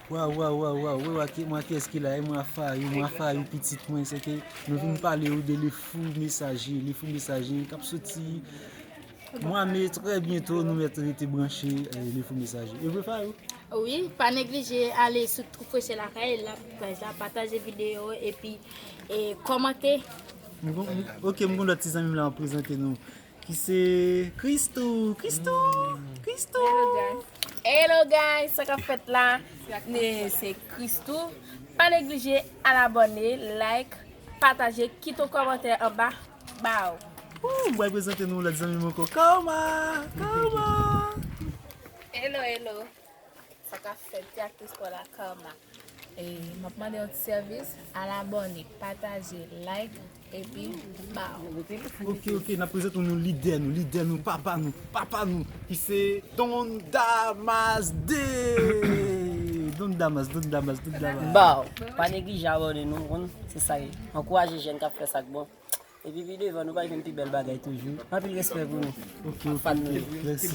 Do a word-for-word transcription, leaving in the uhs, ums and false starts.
Waw, waw, waw, waw, waw, waw, ki, mwen, kiyès ki la? E mwen, Afayou, mwen, Afayou, pitit mwen, se ke nou vin pale yo de Le Fou Messager, Le Fou Messager, k ap soti mwa me, trè byento, nou mèt rete branche, eh, Le Fou Messager. E vre, Fayou? Wi, pa neglije ale sou Trou Freche Lakay, la paj la, pataje videyo, epi, e, kòmante. M gon, m, ok, m gon lòt ti zanmi m la, m prezante nou. Ki se Christoo, Christoo, Christoo. Hello, guys. Hello, guys, sa k ap fèt la? Ne, se Christoo. Pa neglije al abòne, like, pataje, kite yon kòmantè anba. Baw. Ooh, m pral prezante nou lòt zanmi m ankò. Karma, Karma. Hello, hello. Sa k ap fèt, ti aktris pa w la, Karma. E, m ap mande yon ti sèvis, al abòne, pataje, like, epi baw. Ok, ok, n ap prezante nou lidè nou, lidè nou, papa nou, papa nou, ki se Don Damas de. Don Damas, Don Damas, Don Damas. Baw, pa neglije abòne nou, konn, se sa ye. Ankouraje jèn k ap fè sa k bon. Epi pi devan, nou pral jwenn pi bèl bagay toujou. Anpil respè pou nou. Ok, ok, ok. Mèsi.